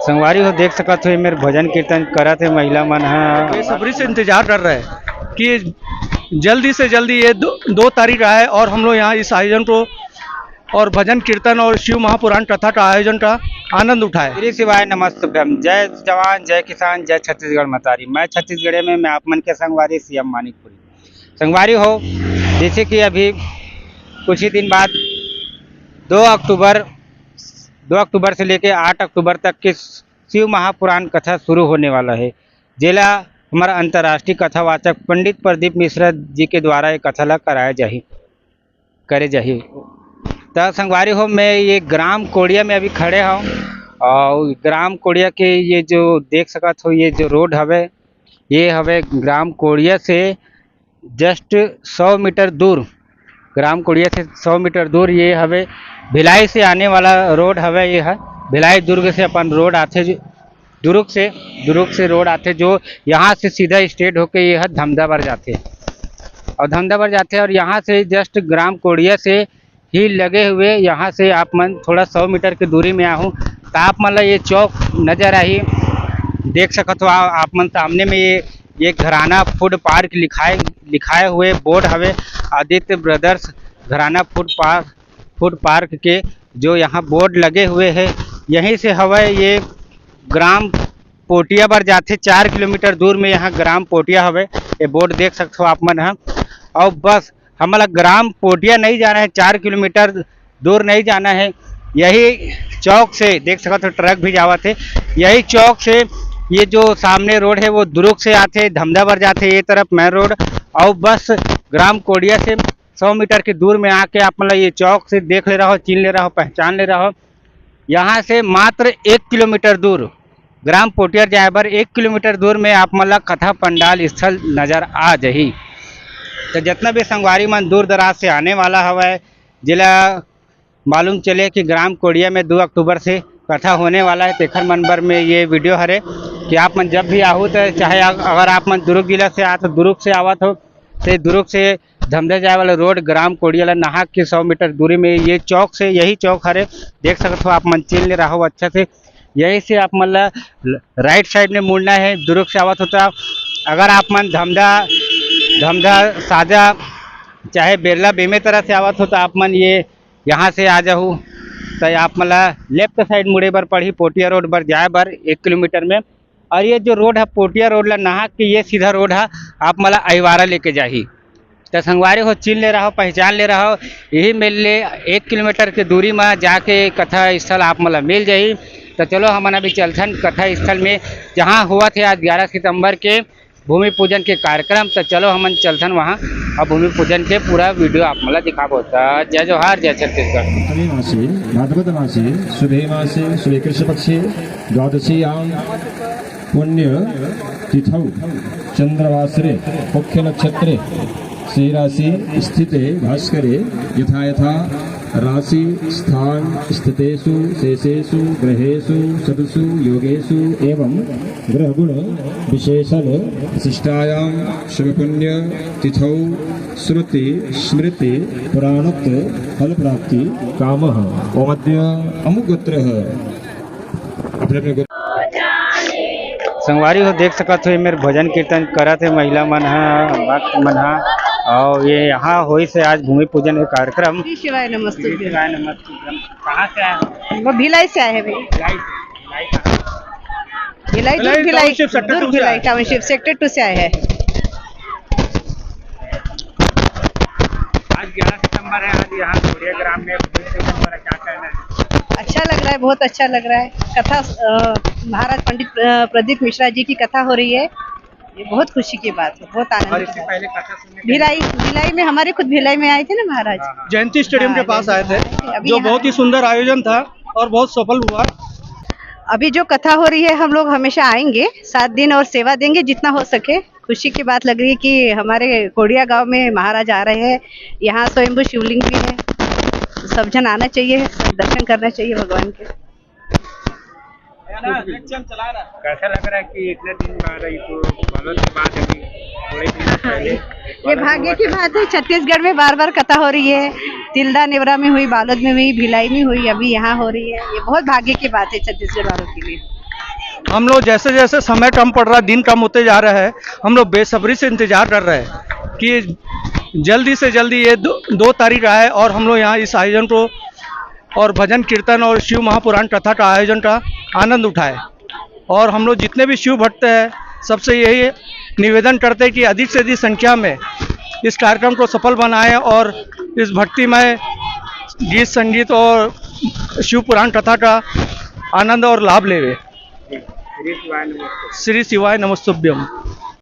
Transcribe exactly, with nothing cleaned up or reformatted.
संगवारी हो, देख सकत हो, एमेर भजन कीर्तन करत हे महिला मन ह। बेसब्री से इंतजार कर रहे हैं कि जल्दी से जल्दी ये दो, दो तारीख आए और हम लोग यहाँ इस आयोजन को और भजन कीर्तन और शिव महापुराण कथा का आयोजन का आनंद उठाए। श्री शिवाय नमस्तुभ्यम। जय जवान, जय किसान, जय छत्तीसगढ़ मतारी। मैं छत्तीसगढ़े में, मैं आप मन के संगवारी सीएम मानिकपुरी। संगवारी हो, जैसे कि अभी कुछ ही दिन बाद दो अक्टूबर, दो अक्टूबर से लेके आठ अक्टूबर तक के शिव महापुराण कथा शुरू होने वाला है, जेला हमारा अंतर्राष्ट्रीय कथावाचक पंडित प्रदीप मिश्रा जी के द्वारा ये कथा ला कराया जाही, करे जाही। त संगवारी हो, मैं ये ग्राम कोड़िया में अभी खड़े हूँ और ग्राम कोड़िया के ये जो देख सकत हो, ये जो रोड हवे, ये हवे ग्राम कोड़िया से जस्ट सौ मीटर दूर, ग्राम कोड़िया से सौ मीटर दूर ये हवे भिलाई से आने वाला रोड हवे। ये है भिलाई दुर्ग से अपन रोड आथे जो दुर्ग से, दुर्ग से रोड आथे जो यहाँ से सीधा स्ट्रेट होके ये है धमदा बर जाथे और धमदा बर जाथे और यहाँ से जस्ट ग्राम कोड़िया से ही लगे हुए यहाँ से आप मन थोड़ा सौ मीटर की दूरी में आहू त आप मन ला ये चौक नजर आही। देख सकत हो आ-, आप मन सामने में ये, ये घराना फूड पार्क लिखाए, लिखाए हुए बोर्ड हवे आदित्य ब्रदर्स घराना फूड पार्क, फूड पार्क के जो यहाँ बोर्ड लगे हुए हैं, यहीं से हवे ये ग्राम पोटिया बर जाथे, चार किलोमीटर दूर में यहाँ ग्राम पोटिया हवे। ये बोर्ड देख सकत हो आप मन ह। और बस हमला ग्राम पोटिया नहीं जाना है, चार किलोमीटर दूर नहीं जाना है। यही चौक से देख सकत हो ट्रक भी जावत है। यही चौक से ये जो सामने रोड है वो दुरुग से आथे, धमदा बर जाथे ये तरफ मेन रोड। और बस ग्राम कोड़िया से सौ मीटर के दूर में आके आप मन ला ये चौक से देख ले रहो, चिन ले रहो, पहचान ले रहो। यहाँ से मात्र एक किलोमीटर दूर, ग्राम पोटियर जाए बर एक किलोमीटर दूर में आप मन ला कथा पंडाल स्थल नजर आ जाही। तो जितना भी संगवारी मन दूर दराज से आने वाला हवय, जेला मालूम चले कि ग्राम कोड़िया में दो अक्टूबर से कथा होने वाला है, तेखर मन बर में ये वीडियो हरे कि आप मन जब भी आहू तो चाहे अग-, अगर आप मन दुर्ग जिला से आत हो, दुर्ग से आवत हो, से दुर्ग से धमदा जाए वाला रोड ग्राम कोड़िया ला नहाक के सौ मीटर दूरी में ये चौक से, यही चौक हरे, देख सकत हो आप मन चिन ले रहो अच्छा से। यही से आप मन ला राइट साइड में मुड़ना है दुर्ग से आवत हो तो। अगर आप मन धमदा, धमदा साजा चाहे बेरला बेमे तरह से आवत हो तो आप मन ये यहाँ से आ जाहू, तो आप मन ला लेफ्ट साइड मुड़े बर पड़ही पोटिया रोड बर जाए बर एक किलोमीटर में। और ये जो रोड है पोटिया रोड ला नहा के ये सीधा रोड है आप मन ला अहिवारा लेके जाही। तो संगवारी हो चिन ले रहो, पहचान ले रहो, यही मेर ले एक किलोमीटर के दूरी में जाके कथा स्थल आप मन ला मिल जाही। तो चलो हमन अभी चलथन कथा स्थल में, जहाँ हुआ थे आज ग्यारह सितंबर के भूमि पूजन के कार्यक्रम। तो चलो हमन चलथन वहाँ और भूमि पूजन के पूरा वीडियो आप मन ला दिखाबो। तो जय जोहार, जय छत्तीसगढ़। अग्रिमे मासे भाद्रपद मासे शुभे मासे शुभे कृष्णपक्षे द्वादशीयां पुण्य तिथौ चंद्रवासरे मुख्य नक्षत्रे श्री राशि स्थिते भास्करे यथा यथा राशि स्थान स्थितेषु शेषेषु ग्रहेषु सदसु योगेषु एवं ग्रह गुण विशेषण विशिष्टायां शुभ पुण्य तिथौ श्रुति स्मृति पुराणोक्त फल प्राप्ति कामः। ओम अद्य अमुक गोत्रः अपने अपने गोत्र संगवारी हो देख सकत हो, एमेर भजन कीर्तन करत हे महिला मन ह, भक्त मन ह, और ये यहाँ होइस हे आज भूमि पूजन के कार्यक्रम। श्री शिवाय नमस्तुभ्यं। शिवाय नमस्तुभ्यं। कहाँ से आए हो? वो भिलाई से आए हैं भैया। भिलाई से, भिलाई कहाँ? Bhilai, Durg Bhilai Bhilai, township, sector Durg two से भिलाई आए। टाउनशिप, सेक्टर टू से आए हैं। आज ग्यारह सितंबर है, आज यहाँ कोरिया ग्राम में भूमि पूजन हो रहा है, क्या कहना है? अच्छा लग रहा है, बहुत अच्छा लग रहा है। कथा, अ, महाराज पंडित, अ, प्रदीप मिश्रा जी की कथा हो रही है, ये बहुत खुशी की बात है, बहुत आनंद और की इससे बात है। पहले कथा सुनने के भिलाई, भिलाई में, हमारे खुद भिलाई में आए थे ना महाराज। हाँ, हाँ। जयंती स्टेडियम के हाँ, पास आए थे, अभी जो यहाँ बहुत ही सुंदर आयोजन था और बहुत सफल हुआ। अभी जो कथा हो रही है, हम लोग हमेशा आएंगे, सात दिन और सेवा देंगे जितना हो सके। खुशी की बात लग रही है कि हमारे कोड़िया गांव में महाराज आ रहे हैं, यहाँ स्वयंभू शिवलिंग भी है, सब जन आना चाहिए, दर्शन करना चाहिए भगवान के। कैसा लग रहा है कि इतने दिन बाद, ये तो बालोद के बाद अभी थोड़े दिन पहले ये भाग्य की बात है, छत्तीसगढ़ में बार बार कथा हो रही है। तिल्दा नेवरा में हुई, बालोद में हुई, भिलाई में हुई, अभी यहाँ हो रही है। ये बहुत भाग्य की बात है छत्तीसगढ़ वालों के लिए। हम लोग जैसे जैसे समय कम पड़ रहा है, दिन कम होते जा रहा है, हम लोग बेसब्री से इंतजार कर रहे हैं कि जल्दी से जल्दी ये दो, दो तारीख आए और हम लोग यहाँ इस आयोजन को और भजन कीर्तन और शिव महापुराण कथा का आयोजन का आनंद उठाए। और हम लोग जितने भी शिव भक्त हैं, सबसे यही निवेदन करते हैं कि अधिक से अधिक संख्या में इस कार्यक्रम को सफल बनाएं और इस भक्तिमय गीत संगीत और शिव पुराण कथा का आनंद और लाभ लेवे। श्री शिवाय नमस्तुभ्यम।